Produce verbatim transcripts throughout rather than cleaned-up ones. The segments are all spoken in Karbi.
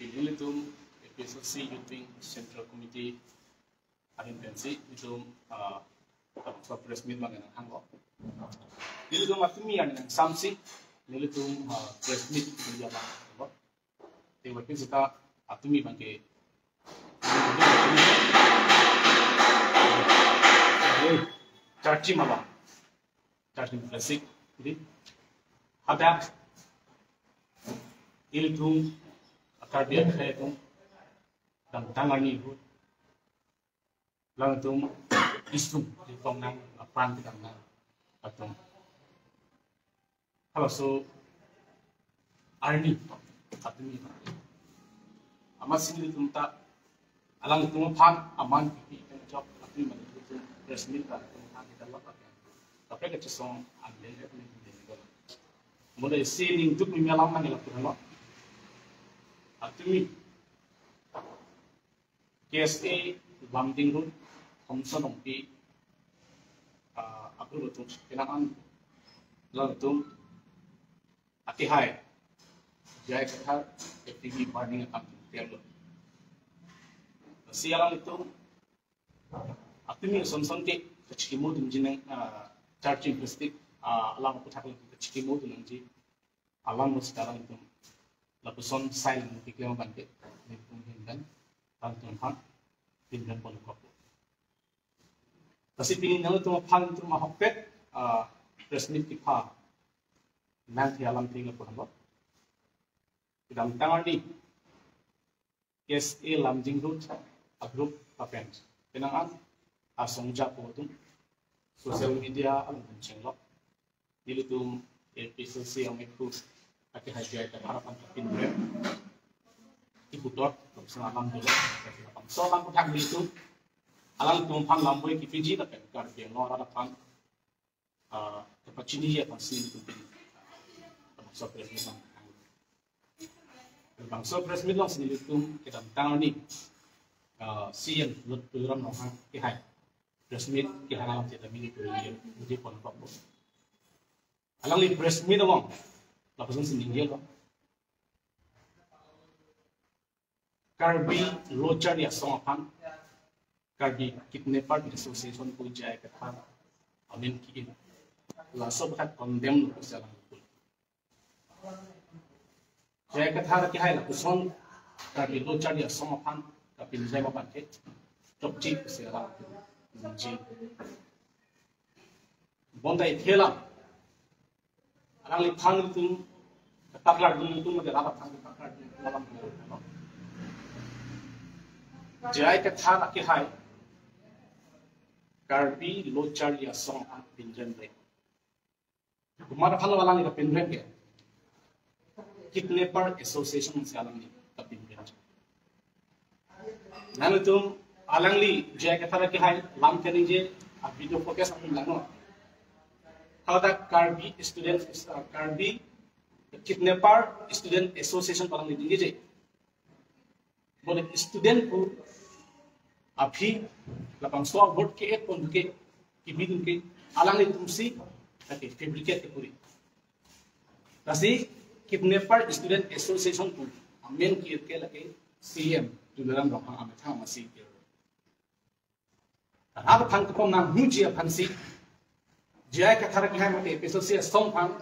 Nelitum A P S L C Youth Wing Central Committee ahin pensi nelitum, ah, so press meet abang nanghanglo. Nelitum atumi arni nangsamsi nelitum, ah, press meet nelitum abang hanglo. Te wapin seta atumi abangke charchi malam. Charchi classic. Jadi hadak ilitum a Karbi akhai atum damtang arni ahut alangtum isum di tong nang apran kedam nang atum. Halaso arni atumi amatsi nelitum ta alangtum aphan aman pipi kan jok atumi mane nelitum press meet ta nelitum aphan kita lok akan. Tapi kachisong anle nelitum den ko. Mulai si ningduk mimi alam nang ilak lo. Atumi K S A Lumding Road, Thomson Ongpi, ah, a-group atum, penang an alangtum akihai J I Kathar F T V burning akan terlo. Si alangtum atumi ason son ke kachikimodun jinang, ah, charchi classic, ah, alam aputhak kachikimodun nangji alam mo sita alangtum lapuson silent keklem abangke nelitum ahin pen alangtum aphan pinrem pon kok. Lasi pini nangtum aphan nelitum ahokpet, ah, press meet kepha nangthe alam theng lapu hanglo. Kedamtang arni K S A Lumding Road a-group lapen penang an asong japo atum social media along chenglo. Nelitum A P S L C amekhu akihai J I Kathar aphan kapinrem iputot lapuson alam dolo. Lapuson alam aputhak nelitum alangtum aphan lamboi kipiji lapen Karbi Anglong arat aphan, ah, kapachiniji aphansi nelitum labangso press meet abang. Labangso press meet alongsi nelitum kedamtang arni, ah, C M Tuliram Ronghang akihai press meet kehang alam seta nelitum ningje pon kok. Alangli press meet along lapusonsi ningjelo. Karbi Lo Charli Asong aphan Karbi Kidnapper Association pu J I Kathar amen ki-in, laso aphan condemn lo pusi alangtum. J I Kathar akihai lapuson Karbi Lo Charli Asong aphan kapinjai ma abangke chokche pusi alangtum ningje. Bonta ithela alangliphan nelitum ketaklar dun nelitum mate rat aphan ketaklar dun nelitum alam dun. J I Kathar akihai Karbi Lo Charli Asong aphan pinrem re. Komat aphan lo alangli kapinrem ke? Kidnapper Association si alangli kapinrem. Nangtum alangli J I Kathar akihai lam keningje a-video footage atum langnon. Hadak Karbi Student, uh, Karbi Kidnapper Student Association pu alangli ningjeje. Bole student pu aphi labangso a-word ke-et pon ke kebidun ke alanglitumsi lake fabricate kepuri. Lasi Kidnapper Student Association pu amen ki-et ke lake C M Tuliram Ronghang amethang amatsi ke. Rat aphan kepom nanghuji aphansi J I Kathar akihai mate A P S L C asong aphan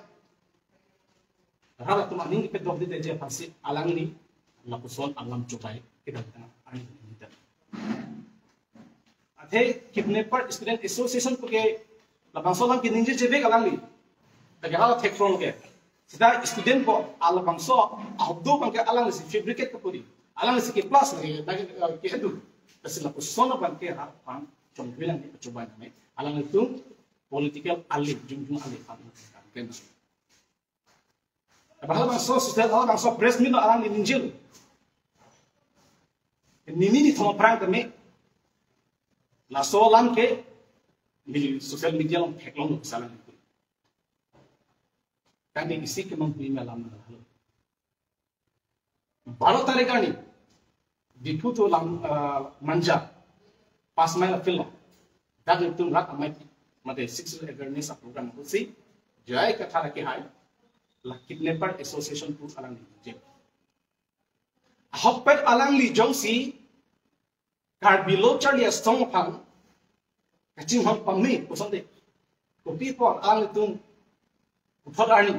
rat atum aning kepedok dide ji aphansi alangli lapuson alam chobai kedamtang arni ningje. Athe Kidnapper Student Association pu ke labangso alam keningje chevek alangli. Lake hala thekron ke. Seta student pu labangso ahok do abangke alanglisi fabricate kepuri. Alanglisi ke plus lake, lake, eh, ke-et dun. Lasi lapuson abangke rat aphan chonghui lang ke chobai nang. Alanglitum political ali, jongjong ali aphan kan. Halabangso social, halabangso press meet along ningjelo. Nini nithom aphrang tame laso alam ke neli social media along theklong salang. Tangte isi ke mangpui alam na halo. Baro tarik arni Diphu to Lam, ah, Manja, Panch Mile field along, dak nelitum rat amei mate Sixth Schedule awareness program pusi J I Kathar akihai la Kidnapper Association pu alangli je. Thokpet alangli jongsi Karbi Lo Charli Asong aphan kachinghon pame puson de, kopi apot alanglitum puthot arni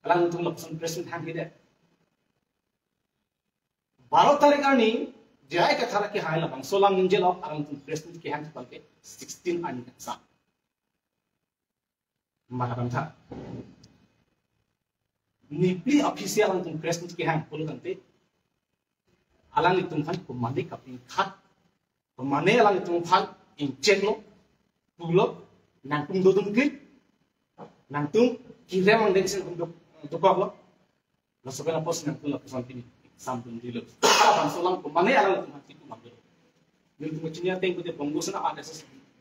alanglitum lapuson press meet hangke det? Baro tarik arni J I Kathar akehai labangso alang ningjelo, alanglitum press meet kehang abangke sixteen arni kangsam. Maka bangtha, niphli official alanglitum press meet kehang pulo tangte, alanglitum aphan komane kapingkhat, komane alanglitum aphan ingchenglo, pulo, nangtum dodun klik, nangtum kirem angdeng sen dok dokoklo. Laso pen apot nangtum lapuson pini samdun dilo. Labangso alang komane alanglitum aphan kipu manglo. Nelitum kachini ateng pute Bongo Sena R S S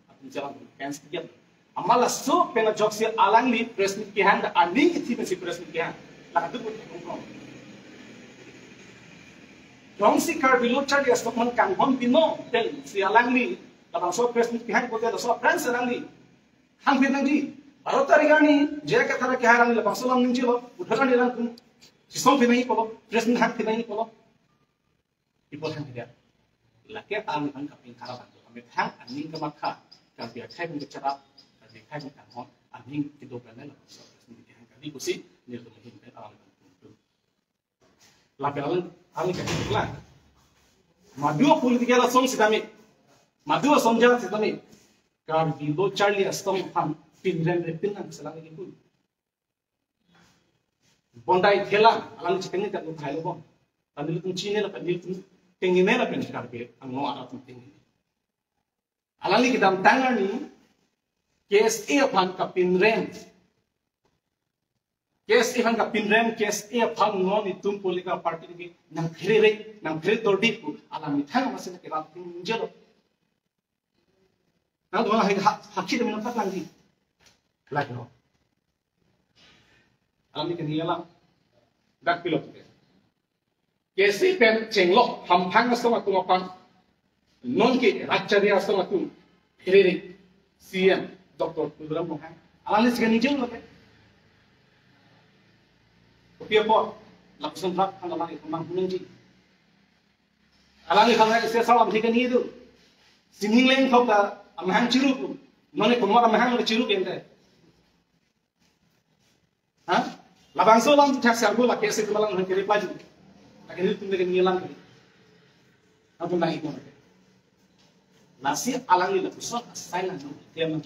atum chelang fans tiket. Amat laso pen ajoksi alangli press meet kehang, ta aning ithi pensi press meet kehang. Lake tu pute Bongo. Jongsi Karbi Lo Charli Asong aphan kanghon binong pensi alangli labangso press meet kehang pute, laso aphrangsi alangli hangphi nangji. Baro tarik arni J I Kathar akehai alangli labangso alang ningjelo, puthot arni alangtum chisongphi nangji pulo, press meet hangphi nangji pulo. Ipot hangke det. Lake alangliphan kapingkhat abang amethang aning kamatha, Karbi akhei pen kacharap, Karbi akhei pen kanghon, aning kedo pen lapuson press meet kehang kali pusi nelitum ahin pen alangliphan tum. Lapen alang, alang kali pulang. Madu political asong sitame, madu asong ja sitame, Karbi Lo Charli Asong aphan pinrem repin nang selang lagi pun. Bondai thelang, alang chiteng ni tak luthai lo bon. Tangte nelitum chini lapen nelitum tengne lapen Karbi angno arat atum tengne. Alangli kedamtang arni K S A aphan kapinrem, K S A aphan kapinrem, K S A aphan non itum political party ke nangphere, nangphere tordi pu alang methang amatsi nangkerap ningjelo. Nangtum lahai ha, hakhi demi nangpaklangji. Lake lo. Alangli keni alam. Dak pilok ke. K S A pen chenglok hamphang asong atum aphan, nonke Rat Chari Asong atum pherere C M Doctor Tuliram Ronghang, alangli si kaningje lote. Kopi apot lapuson rat aphan alangli kemang hunangji. Alangliphan isi asal amthi kani itu. Sining lengthok ta amahang chiru pu. Nonke komat amahang le chiru kente. Ha? Labangso alam thak siang ko la K S A atum alang hang kiri paju. Lake nelitum lake ni alang. Atum nang ikon. Lasi alangli lapuson asai lang no klem nang.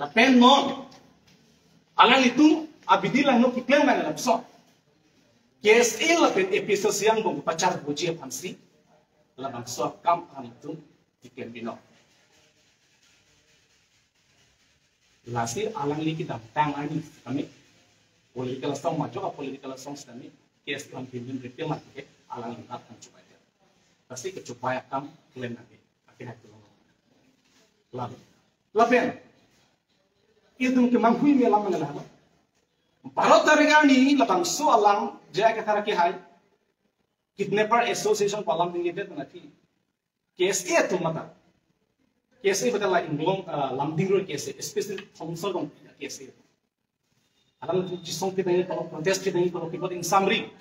Lapen non alanglitum abidi lang no kiklem nang lapuson. K S A lapen A P H L C angbong pachar boji aphansi labangso akam alanglitum kiklem binong. Lasi alangli kedamtang arni kami political asong majok a political asong sitame K S A aphan pinrem repin lake alangli rat aphan chubai. Lasi kechubai akam klem nangke. Akhir hati lo. Lalu. Lapen. Itum kemanghui me alam mana lah. Baro tarik arni labangso alang J I Kathar akehai Kidnapper Association pu alam ningjedet nangji. K S A atum mata. K S A pada la inglong, ah, Lumding Road K S A, especially Thomson along K S A. Alangtum chisongphi nangji pulo, protestphi nangji pulo, kibot ingsamri.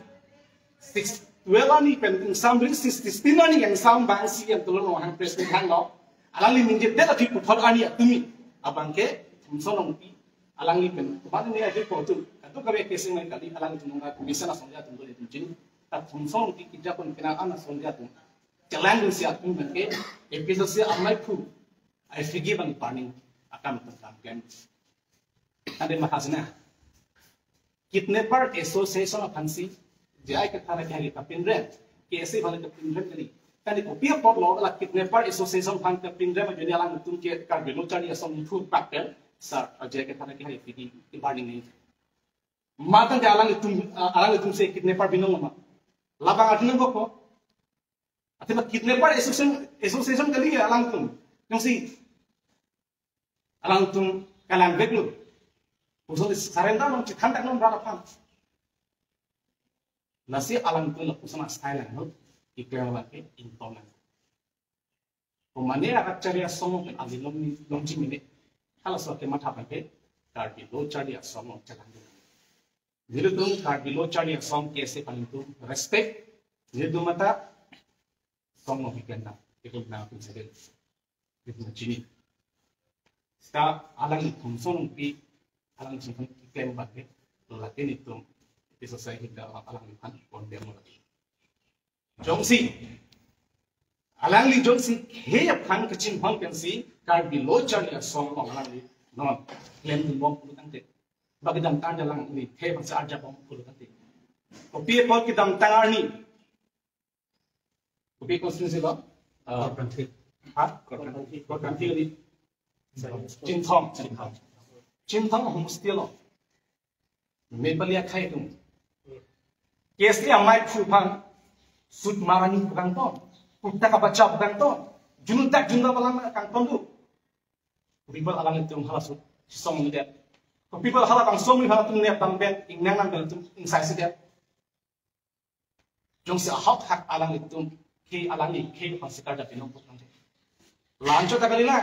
Six, twelve arni pen ingsamri, six, sixteen arni ingsam abang C M Tuliram Ronghang press meet hanglo. Alangli ningjedet aphi puthot arni atumi. Abangke Thomson along pi. Alangli pen. Kemang ni aja ko tu. Katu kabe K S A mai kali, alangtum nonga commission asong ja atum dole tum chini. Ta Thomson along pi kija kon kena an asong ja atum. Chelang dunsi atum abangke, A P H L C amei phu, I forgive and pardon, akam tentang kan. Tangte mathasena. Kidnapper Association aphansi, J I Kathar akehai kapinrem, K S A aphan kapinrem kali. Tangte kopi apot lo la Kidnapper Association aphan kapinrem ajoine alangtum ke Karbi Lo Charli Asong phu pakpel, sir, J I Kathar akehai pidi, pardon ni. Matan ke alanglitum, ah, alanglitum si kidnapper binong ma. Labang atum ko ko. Athema Kidnapper Association, Association kali alangtum. Jongsi alangtum kalang veklo. Lapuson surrender non chithan tak non rat aphan. Lasi alangtum lapuson asai lang no. Iklem lake ingtong lang. Komane Rat Chari Asong pen ali long ni longji mene. Halaso kematha abangke Karbi Lo Charli Asong along chelang. Nelitum Karbi Lo Charli Asong K S A aphan nelitum respect. Nelitum mata song no weekend na. Itum na tum sede. Itum chini. Seta alangli thomson pi, alang thomson pi klem bak ke. Lake nelitum, pi society da alangli aphan condemn lagi. Jongsi, alangli jongsi khei aphan kachinghon pensi Karbi Lo Charli Asong alangli non klemdun bom pulo tangte, bagi damtang alangli khei aphan si arjap bom pulo tangte, kopi apot kedamtang arni, kopi constituency lo? Ah. Korkanthi. Ha? Korkanthi. Korkanthi ni. Chinthong. Chinthong. Chinthong homestay lo. Nepali akhei atum. K S A amei aphu aphan sut marani pu kangton. Kutta kabacha pu kangton. Juntak junta balang kangton do. People alanglitum hala sut song ni det. People halabangso mi halatum ne bang ben ingnang nang ben tum ingsai si det. Jongsi ahok hak alanglitum khei, alangli khei aphan si karjap pinon putangte, la-anchot ta kalila.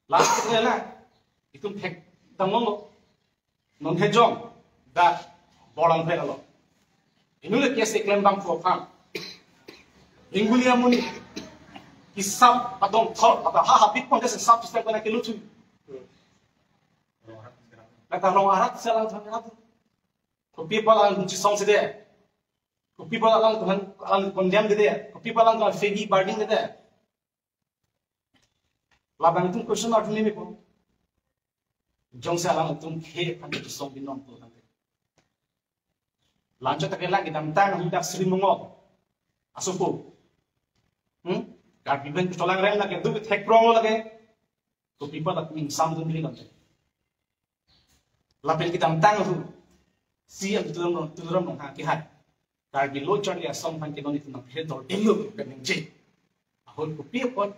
La-anchot ta kalila. Itum thekdam longlo. Non hejong da bolang phela lo. Inut le K S A klembangpo aphan, ingbuli amonit kisap adong thor pada ha habit pon desen sap sistem kena keluthu. Kata rong arat selang thang arat. Kopi apot alangtum chisong sede? Kopi apot alangtum, alang condemn dede? Kopi apot alangtum fegi burning dede? Labang tum question arjuni mepo. Jongsi alangtum khei aphan chisong pinon pu tangte, la-anchot ta kalila kedamtang ahut dak Sri Mongol asopo, hmm, Karbi pen kecholang rem lake, duk thek prong lo lake. Kopi apot atum ingsamdunri lake. Lapen kedamtang ahut C M Tuliram, Tuliram Ronghang akehai Karbi Lo Charli Asong aphan ke non itum nangphe dor delo pen ningje. Ahut kopi apot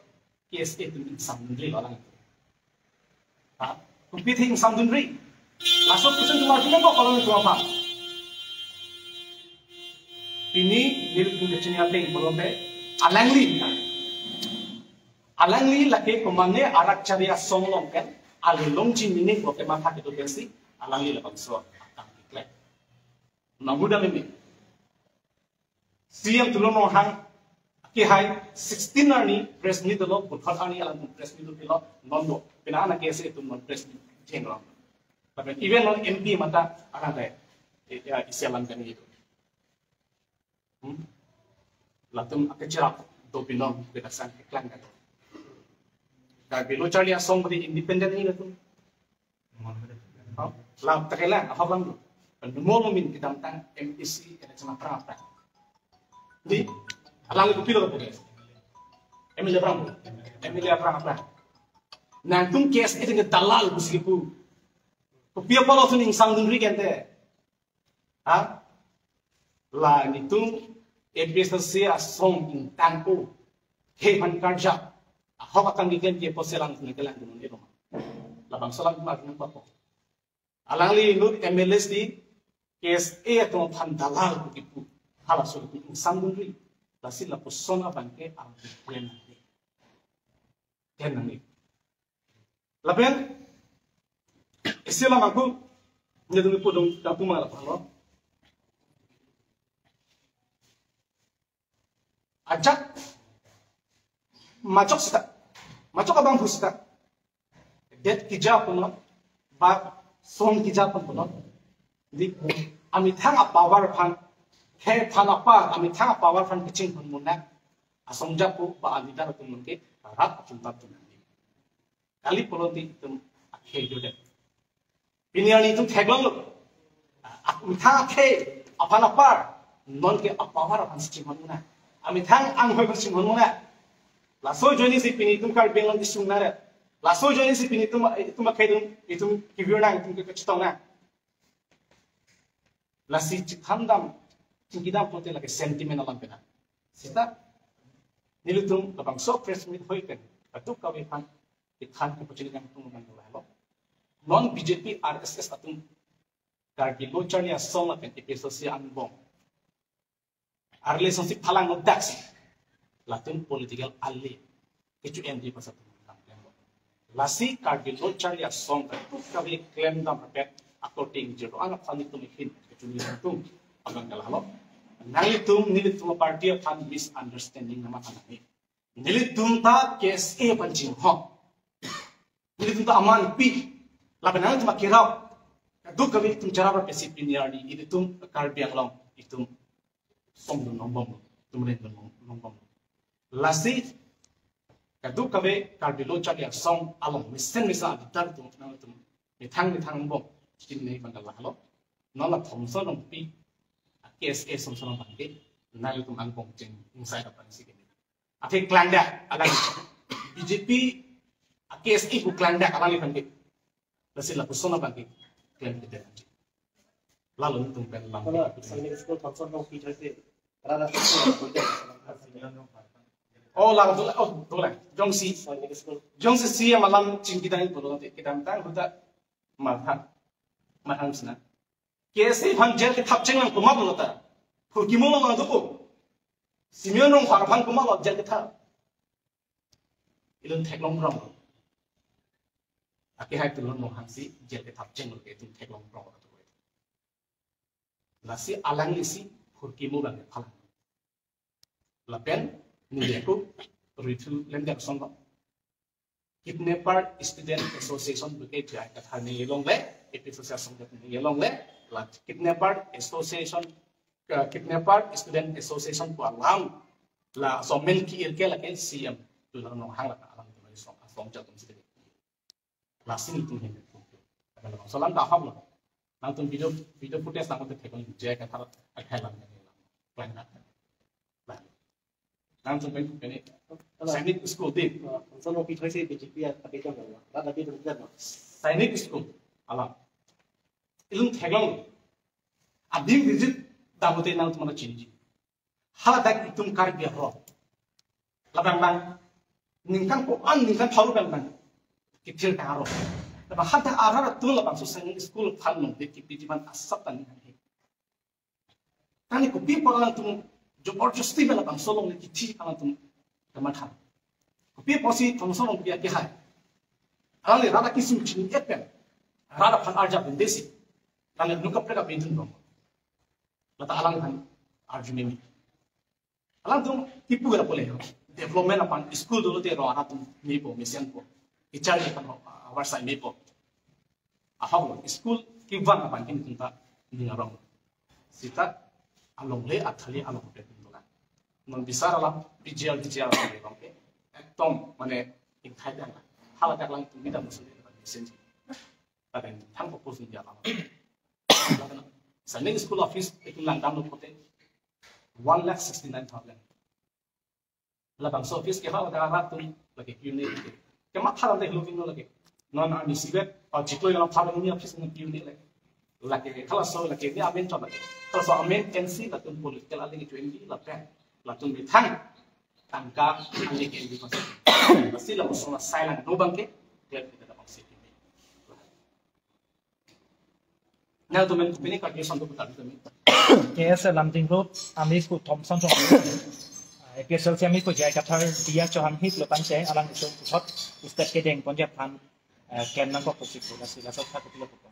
K S A atum ingsamdunri lo alang. Ha? Kopi athe ingsamdunri? Laso question tum arjunang kok alanglitum aphan. Pini nelitum kachini ateng pulote, alangli, alangli lake komane arak chari asong along pen, alilongji meaning bo kematha kedo pensi alangli labangso akam keklem. Nang huda meme. C M Tuliram Ronghang akehai sixteen arni press meet lo, buthot arni alangtum press meet lo, non do. Pina ana K S A atum non press meet jeng lo. Lapen even non M P mata alang dai, eh, ya, isi alam kani itu. Hmm? Latum akechirap do pinon, beda sang keklang kado. Karbi Lo Charli Asong beri independent ni latum. Lam takela, ahok lam lo. Penumol min kedamtang M A C election aphrang aphrang. Di, alang itu pilo ko. M L A aphrang. M L A aphrang aphrang. Nangtum K S A dengan dalal pusi pu. Kopi apot latum ingsamdunri kente? Ha? La nelitum A P H L C asong ingtangko khei aphan karjap, ahok akam keklem ke apotsi alangtum kelang dunde ma? Labangso alangtum arjunang kok. Alangli inut M L As di K S A atum aphan dalal pu kipu. Halaso atum ingsamdunri. Lasi lapuson abang ke alangtum klem nangji. Klem nangji. Lapen isi alam aku, nelitum pudung kapu ma lapu lo. Ajak majok seta, majok abang hu seta, det kija punon, ba song kija pun punon. Di amethang apower aphan, khei aphan apar, amethang apower aphan kachinghon muna asong japo ba a-leader atum nangke rat atum ta atum nangke. Kali pulote itum akhei jodet. Pini arni itum theklonglo. Amethang akhei aphan apar, non ke apower aphan si chinghon muna. Amethang anghoi aphan chinghon muna. Laso ajoine si pini itum Karbi Anglong isung nare. Laso ajoine si pini itum, itum akhei itum, itum kevir nang, itum ke kachetong nang. Lasi chikhan dam, chingki dam pulote lake sentiment alam pena. Seta nelitum labangso press meet hoi pen, kadokave aphan ikhan ke pachini yang tung man lo. Non B J P R S S atum Karbi Lo Charli Asong lapen A P H L C angbong a-relationship phalang no daksi. Latum political ali kechu M D pasat tum lang klem. Lasi Karbi Lo Charli Asong kadokave klem dam rapet According to ang aphan itum ihin kachuni itum abang kalalo. Nanglitum nelitum party aphan misunderstanding nama kanani. Nelitum ta K S A aphan chinghon. Nelitum ta aman pi. Lapen nanglitum akirap. Kadokave itum charap ra pesi pini arni itum Karbi Anglong itum songdun longbom, itum rengdun long- longbom. Lasi kadokave Karbi Lo Charli Asong along mesen mesen alitar itum nangtum methang methang longbom. Chinine bang kalalo. Non la Thomson Rongpi, K S A Thomson Rongpi, nangtum angbong cheng inside aphan si kene. Athe klangdak alang B J P, K S A pu klangdak alangliphan ke. Lasi lapuson abang ke klem kita nanti. Lalu nelitum pen lam. Kalau Sainik School Thomson Rongpi thaise, rara school. Oh, lalu tu, oh, tu lah. Jongsi, Sainik School. Jongsi si yang malam chingki dan itu nanti kita tang kita matha, matha sina. K S A aphan jail kethap cheng lang komat lo ta. Phurkimo lo lang tu ko. Simeon Ronghang aphan komat lo jail kethap. Ilun theklong prong. Akehai Tuliram Ronghang si jail kethap cheng lo ke itum theklong prong lo tu. Lasi alangli si phurkimo bang phalang. Lapen neli ako rithu lemdak song lo. Kidnapper Student Association pu ke J I Kathar neli along le, A P H L C asong neli along le, la Kidnapper Association, eh, Kidnapper Student Association pu alam, la somen ki irke lake C M Tuliram Ronghang la alam tu song, song jatum si. Lasi nelitum hin. Akan abang so alam ta ahok lo. Nangtum video, video footage nangtum thekon J I Kathar akhai lam. Plan na. Nah. Nangtum pen pen Sainik School di. Thomson Rongpi thaise B J P ya tapi kan lah. Lah tapi kan lah. Sainik School alam. Ilun theklong. Adim visit damote nangtum mana chini. Haladak itum Karbi aho. Labang bang. Ningkan ko an, ningkan tharu bang bang. Kithir karo. Labang hadak arat atum labangso Sainik School aphan long de kipi jiman asap tani nang he. Tani kopi apot alangtum jabardasti bela bangso along le kithi alangtum kematha. Kopi apotsi Thomson Rongpi akehai. Alangli rara kisung chini et pen. Rara aphan arjap bendesi. Tani nuka preka bendun dong. Lata alang aphan arju meme. Alangtum kipu kena pule. Development aphan school dolo te ro arat atum mepo mesen po. Ichar ni kan avarsai mepo. Ahok lo school kevang aphan kin kunta ning arong. Sita along le athali along pe kunta. Non bisar alam P G R, P G R along ke. Ekdom mane ingthai dan. Haladak alangtum bida musuh ni mesen. Tapi thang fokus ni alam. Sainik School office itum langdam lo pote one lakh sixty nine thousand. Labangso office ke haladak arat atum lake unit ke. Kematha ante lo kino lake. Non ami sibet, oh, chiklo yang thar ni office ni unit lake. Lake, halaso lake ni amen chot lake. Halaso amen N C latum political aling twenty lapen. Latum bithang tangka aling N C. Pasti lapuson asai lang no bangke. Kalian kita dapat sih. Nangtum pen kopine kalkulason tu putar tu. K S A Lamding Road, Amir ku Thomson Rongpi. A P H L C Amir ku J I Kathar dia chohang hit lo tangte alanglitum puthot step kedeng ponjak phan, eh, ken nangkok pusi pula sila sok thak pula pula.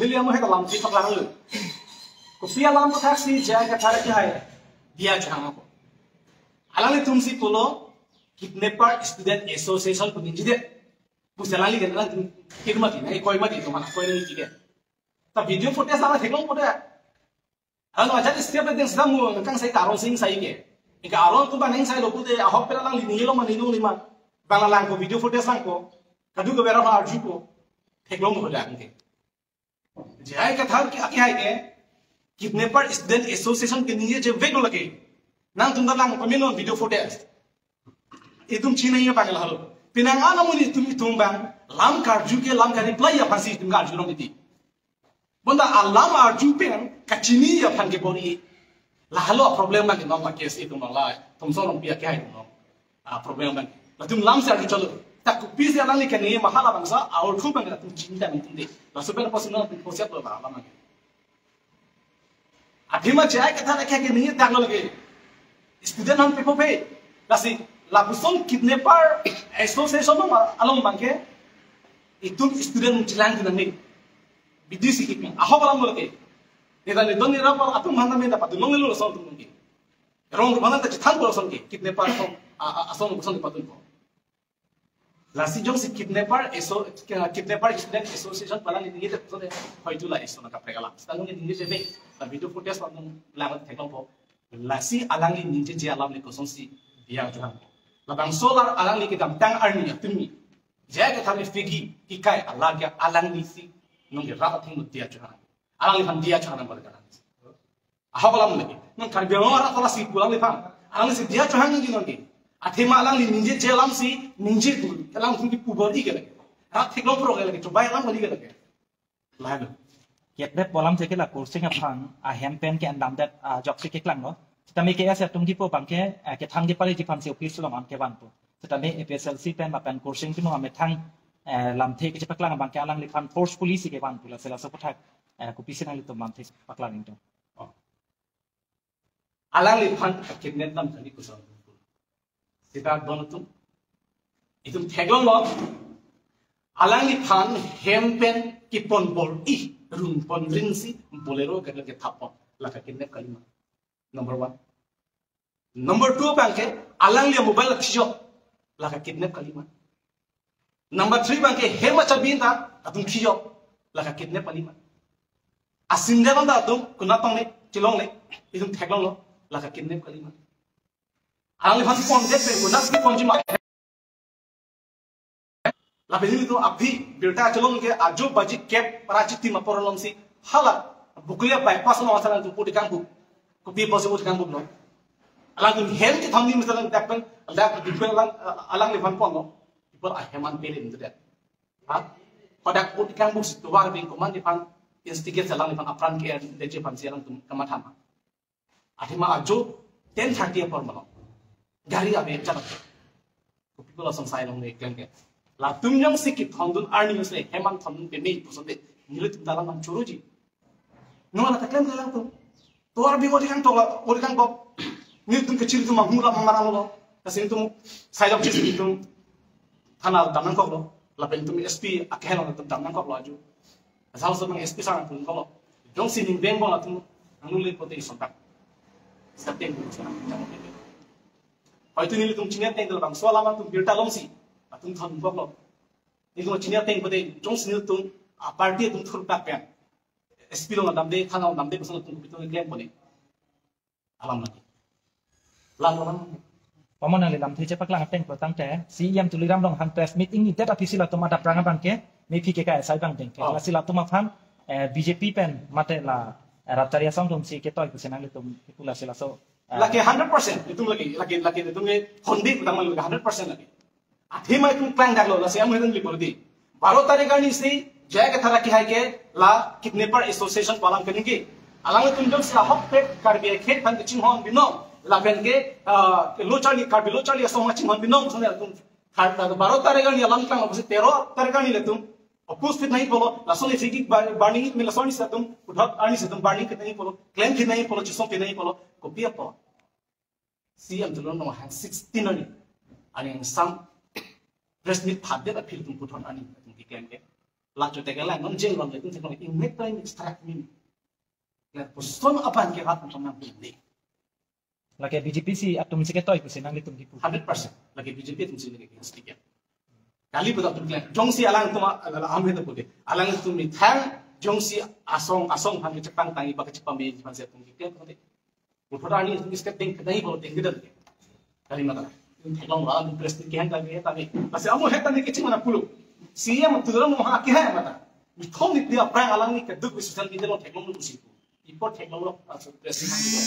Neli amo hek alam si paklang lo. Kopi alam pathak si J I Kathar akehai dia chohang ako. Alanglitum si pulo Kidnapper Student Association pu ningje det. Pusi alangli kan alangtum kir mati, na koi mati, to mana koi ni kike. Ta video footage alang theklong pote. Alang ajat step deng sedang mu kang sai karong sing sai ke. Ika arong tu bang sai lo pute ahok pera alangli ni lo mani lo lima. Bang alang ko video footage lang ko. Kadokave arju ko. Theklong pote ang ke. J I Kathar ke akehai ke Kidnapper Student Association ke ningje vek lo lake. Nangtum ta lang pamino video footage. Itum chinine bang lahelo. Penang ana muni itum itum bang lam karju ke lam ka reply aphan si itum karju rong iti. Bonta alam arju pen kachini aphan ke bor-i. Lahelo problem lake non la case itum la. Thomson Rongpi akehai itum. Ah, problem abang. Latum lam si arju chalo. Ta kopisi alangli kene mahala bangso, aur khu bang latum chinta nangtum de. Laso pen posi non posi lo ba alam abang. Athema J I Kathar akehai kene dak lo lake. Student han pepo pe. Lasi lapuson Kidnapper Association along abangke. Itum student chelang tu nang ni. Bidi si kipi. Ahok alam lo ke. Neta ni don ni rap atum mana mena padun longle lo song tum ke. Rong mana ta chithang ko song ke. Kidnapper song. A, a, asong ko song padun ko. Lasi jongsi kidnapper aso, kidnapper student association pu alangli ningje te so de hoitu la eso na kaprek alam. Seta ningje te la video footage lam lang theklongpo. Lasi alangli ningjeje alam le kosonsi diya ajoine. Labangso alar alangli kedamtang arni atum ni. Jai kethari figi kikai alagya alanglisi nungke rat athengno diya ajoine. Alangliphan diya ajoine balik alang. Ahok alam lagi. Non Karbi Anglong arat alanglisi pu alangliphan. Alanglisi diya ajoine ningje nonke. Athema alangli ningjeje alamsi ningje dul. Alang thungki pu bor-i ke lagi. Rat theklong pro ke lagi. Chobai alam bor-i ke lagi. Lahelo. Kidnap pu alam si ke la Kursing aphan ahem pen ke-endamdet ajoksi keklanglo. Sitame K S A atum kipu abangke, eh, kethang kepaleji aphansi office along an kevanpo. Sitame A P H L C pen lapen Kursing pinu amethang, eh, lamthe kechepaklang abangke alangliphan forcefully si kevanpo, lasi laso aputhak, eh, kopisi nanglitum lamthe paklang ingtung. Oh. Alangliphan kidnap dam kali kusam. Sita don atum. Itum theklonglo. Alangliphan hem pen kepon bor-i, rung pon rinsi Bolero gari kethap pon. Lake kidnap kalima. Number one. Number two abangke, alangli mobile thijok. Lake kidnap kalima. Number three abangke, hem achabi ta atum thijok. Lake kidnap kalima. Asim de ta atum konat tongle, chelongle, itum theklonglo. Lake kidnap kalima. Alangliphan pondet pen konatsi ponji ma. Lapen ilitum aphi birta chelong ke ajo baji kep para chitim apor alongsi hala Bokolia bypass along asal atum pu tekang bu. Kopi apotsi pu tekang bu lo. Alangtum hem kethom ni misalan dak pen, dak pen alang, alangliphan ponlo. People ahem an pele into that. Ha? Pada pu tekang busi tovar bing komanliphan instigate alangliphan apran ke-en detji aphansi alangtum kamathama. Athema ajo ten thirty apor malom. Gari ave chalak. Kopi pu lason sai longle klem ke. Latum jongsi kethondun arni mese hem an thondun peme pu sonte. Nelitum dalam an choroji. Nung ana ta klem ke alangtum. Tovar bing odi kangtok la, odi kangtok. Nelitum kechiri atum mahmula mamarang lo. Lasi nelitum sai jok chis nelitum thana dam nangkoklo. Lapen nelitum S P akehelo nelitum dam nangkoklo aju. Asal so bang S P sang pun kolo. Jongsi ning beng bong atum angnu le pote isontak. Sateng pun sana. Hoitu nelitum chini ateng labangso alam atum birta longsi atum thon boklo. Nelitum chini ateng pote jongsi nelitum a party atum thurdak pen S P along damde, thana along damde, koson atum kopi atum klem pone. Alam lagi. Lang alam. Pamon nangli lamthe chepaklang ateng pu tangte, C E M Tuliram Ronghang press meet ingnidet aphisi latum adap rang abangke, mephi ke K S A abang dengke. Oh. Lasi latum aphan, eh, B J P pen mate la, eh, Ratchari Asong atumsi ketoi pusi nanglitum kipu lasi laso, eh. Lake hundred percent, itum lake, lake, lake itum ke hondi utang lake hundred percent lake. Athema itum klang daklo, lasi amu itum lipur di. Baro tarik arnisi, J I Kathar akehai ke, la kidnapper association pu alam keningje. Alanglitum jongsi ahokpet Karbi akhei aphan kachinghon binong, lapen ke, ah, lo charli, Karbi lo charli asong kachinghon binong, sonte atum. Har, ah, baro tarik arni alam klang, apotsi tero tarik arni le atum opus fit nahi pulo, lason isi ki bar-, barni, min lason isi atum, puthot arnisi atum barni kit nahi pulo, klem kit nahi pulo, chisong kit nahi pulo, kopi apot. C M Tuliram Ronghang sixteen arni. Arni angsam press meet phadet aphi itum puthot arni itum keklem ke. La chote ke la non jeng ron itum theklong ingnek time extract min. Lapuson aphan ke rat nang pini. Lake B J P si atumsi ketoi pusi nanglitum kipu. Hundred percent. Lake B J P atumsi lake speaker. Kali pu atum klem. Jongsi alangtum a-, ala-, alam itu pute. Alangtum methang jongsi asong, asong aphan kechepangtang iba kechepame aphansi atum keklem pute. Puthot arni step deng kedai bol deng gedang. Kali mata. Theklong alam press meet kehang kami ya kami. Lasi amu het kami kecing mana pulo. C M Tuliram Ronghang akehai mata. Mithom ni dia prank alangli keduk di social media along theklong lu pusi. Ipo theklong lo, ah, press meet kehang.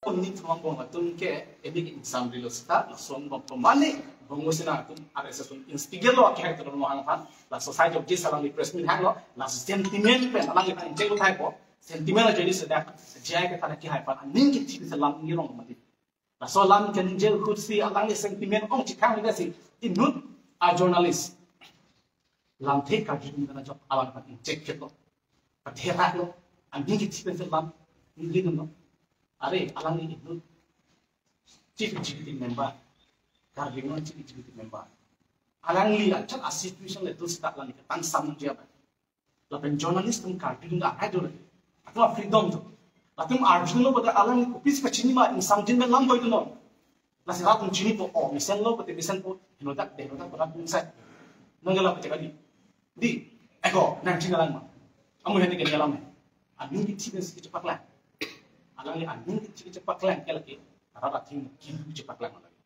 Pun ni thomang bong atum ke, emi ke insan rilo sita, lason bong pemani, bong sina atum, R S S atum instigate lo akehai Tuliram Ronghang aphan, laso sai jok jis alangli press meet hanglo, laso sentiment pen, alangli pen inchek lo thaipo, sentiment lo jadi sedak, J I Kathar akehai aphan, aning kethip selam nirong mati. Laso alam keningje ahutsi alangli sentiment ong chithang lasi inut a journalist. Lamthe karjudun kana jok alam pati check kit lo. Patherak lo. Aning kethip pen lam ningje dun lo. Are alangli inut chief executive member. Karbi Anglong chief executive member. Alangli ajat a situation le dusita alangli ketang sam nangji abang. Lapen journalist atum Karbi atum arai do lagi. Atum freedom do. Latum arjulo pada alangli kopisi kachini ma, ingsamjin pen lam hoi do non. Lasi rat atum chinipo, o mesenlo pute mesenpo, henodak de henodak pada atum sai. Nangkela pute kali. Di, eko, nangchini alang ma. Amu hene ke alam. Aning kithi pensi kechepaklang. Alangli aning kithi kechepaklang ke lagi. Rat atheng kithi kechepaklang lagi.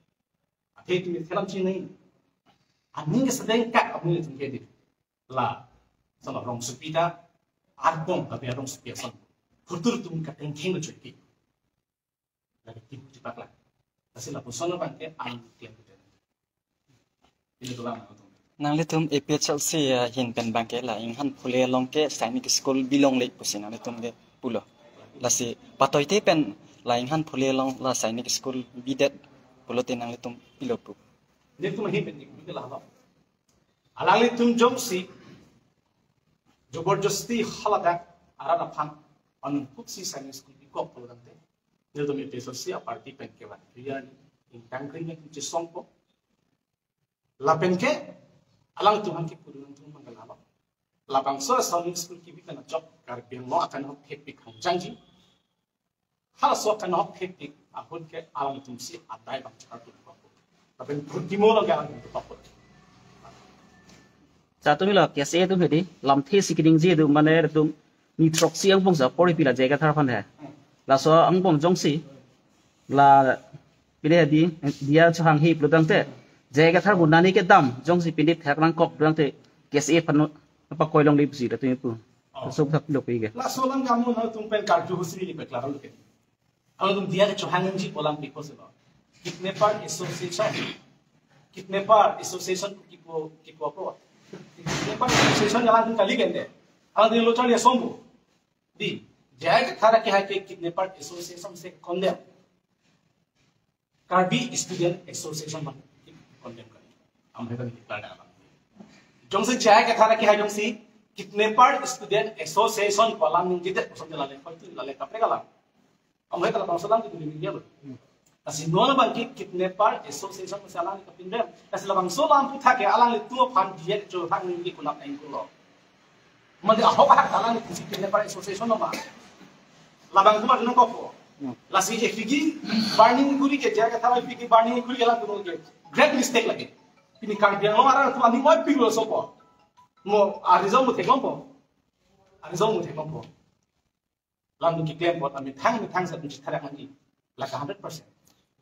Athe tumi thelam chini. Aning kesedeng kak amu nelitum ke di. La, sama rongsopi ta, arbong, tapi rongsopi asam. Kultur atum katengkeng lo choiki. Lagi kithi kechepaklang. Lasi lapuson abang ke ang klem kita. Ini tulang atum. Nanglitum A P H L C ahin pen abang ke la Inghan Phule along ke Sainik School bilongle pusi nanglitum ke pulo. Lasi patoite pen la Inghan Phule along la Sainik School bidet pulote nanglitum pilo pu. Nelitum ahin pen nelitum lahelo. Alanglitum jongsi joborjosti haladak arat aphan anungkuksi Sainik School bikok pulotangte, nelitum A P H L C aparty pen ke van clear ni, ingtang kring pen chesongpo. Lapen ke alangtum aphan kipu dun nangtum mangal haba. Labangso Sainik School kebi pen ajok Karbi Anglong akanhok thekpik hangjangji. Halaso akanhok thekpik ahut ke alangtumsi adai bang chakar tu papo. Lapen purtimo lo ke alangtum papo. Chatumi lo, K S A atum hedi, lamthe si keningje atum mane atum ni throksi angbong sa pori pila J I Kathar aphan he. Laso angbong jongsi la pine hedi, diya chehang hi pulotangte, J I Kathar bu nani kedam jongsi pine thek nangkok pulotangte, K S A aphan pakoi longle pusi latum pu. Oh. Sok thak lo pi ke. Laso alam kamu nangtum pen karju husi ni peklar lo ke. Alangtum diya ke chehang nangji pu alam piko se lo. Kidnapper Association. Kidnapper Association kipu, kipu ako. Kidnapper Association alangtum kali kente. Alangtum lo charli asombo. Di, J I Kathar ke hai ke Kidnapper Association si condemn. Karbi Student Association abang condemn kali. Am hai tadi kita ada abang. Jongsi J I Kathar ke hai jongsi Kidnapper Student Association pu alam ningjedet kosong lale, koi tu lale kaprek alam. Am hai tadi bangso alam itu ningje lo. Lasi non abang ke Kidnapper Association si alam kapindem. Lasi labangso alam puthak ke alanglitum aphan diya ke chehang nangji kunap nang kulo. Mandi ahok ahak alanglitum si Kidnapper Association lo ma. Labang kuma dunong koko. Hmm. Lasi epigi barning kuri ke J I Kathar epigi barning kuri ke alangtum ke. Great mistake lagi. Pini Karbi Anglong arat atum ani moi pilo sopo. Mo arizom mo theklong po. Arizom mo theklong po. Lam keklem apot amethang methang sa atum chitharak nangji. Lake hundred percent.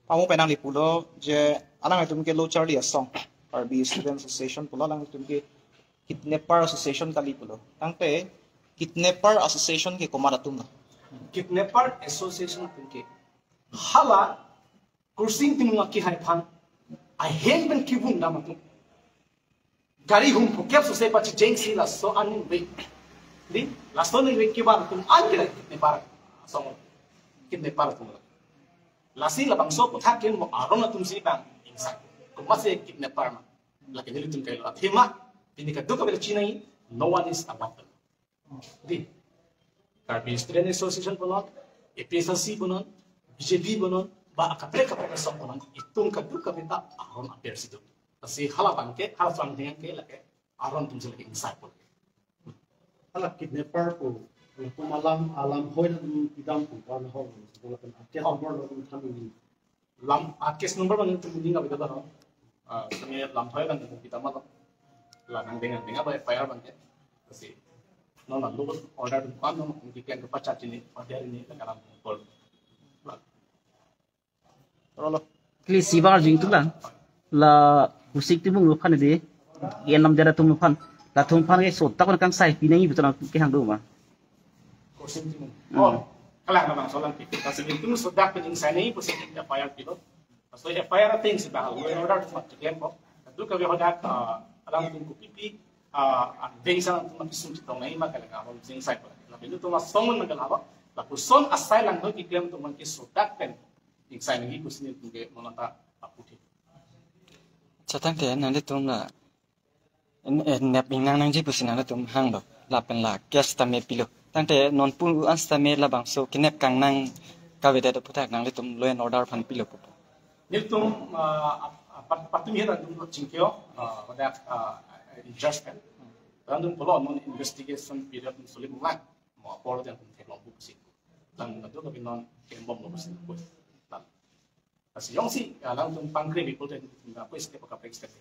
Pamo penang li pulo je alangtum ke lo charli asong. Karbi Student Association pulo, alangtum ke Kidnapper Association kali pulo. Tangte Kidnapper Association ke komat atum lo? Kidnapper Association atum ke hala Kursing Timung akehai aphan ahem pen kivung dam atum. Gari hum phukep suse pachijeng si laso aningve. Di, laso aningve kevan atum an ke kidnapper asong. Kidnapper atum. Lasi labangso aputhak ke mo aron atum si bang ingsa. Komatsi kidnapper ma. Lake nelitum kailo athema. Pini kadokave chinine, no one is above the law. Di, Karbi Student Association punon, A P H L C punon, B J P punon, ba akaprek akaprek asong punon, itum kadokave ta aron aper si do. Lasi hala abang ke, hala sang dengan ke lake aron atum si lake ingsa pon. Hala kidnapper pu, pu alam, alam hoi na dum idam pu, pu na hoi, pu lapen aket Oh. Number lo dum than ini. Lam, a case number abang nelitum ning abang kita tahu. Ah, kami lam hoi abang nelitum kita malam. La nang dengan dengan abang F I R abang ya. Kasi, non law order atum kan non keklem kepacha chini, order ini la kalam pol. Rolo. Kli sibar jing tu lang. La Kursing Timung aphan di. Yen nam jara atum aphan. Latum aphan ke sotak kan kangsai pinai betul ke hang do ma. Kursing Timung. Hmm. Oh, kalang abang solang pi. Kasi nelitum sodak pen ingsai nangji pusi F I R pilo. Paso F I R atheng si bahal law and order atum keklem po. Kadokave hadak, ah, alangtum kopipi, ah, ah, veng sang atum kisung chetong nangji ma kalang abang sing sai po. Lapen nelitum asong mangal haba. Lapuson asai lang ho keklem atum ke sodak pen ingsai nangji pusi nelitum ke monata aputhi. Chatang ke nanglitum la en-, en-, nep ingnang nangji pusi nanglitum hang do. Lapen la case tame pilo. Tangte non pu an tame labangso kenep kangnang kavedet aputhak nanglitum law and order aphan pilo pu. Nelitum, ah, ap-, Pat patumi alangtum chingkio, ah, pada, ah, in charge pen. Alangtum pulo non investigation period solip lang. Mo apor alangtum theklong buksi. Alangtum latum non kembomlo buksi. Lasi jongsi alangtum pangkre bipul ten, ah, kuis ke pakaprek step.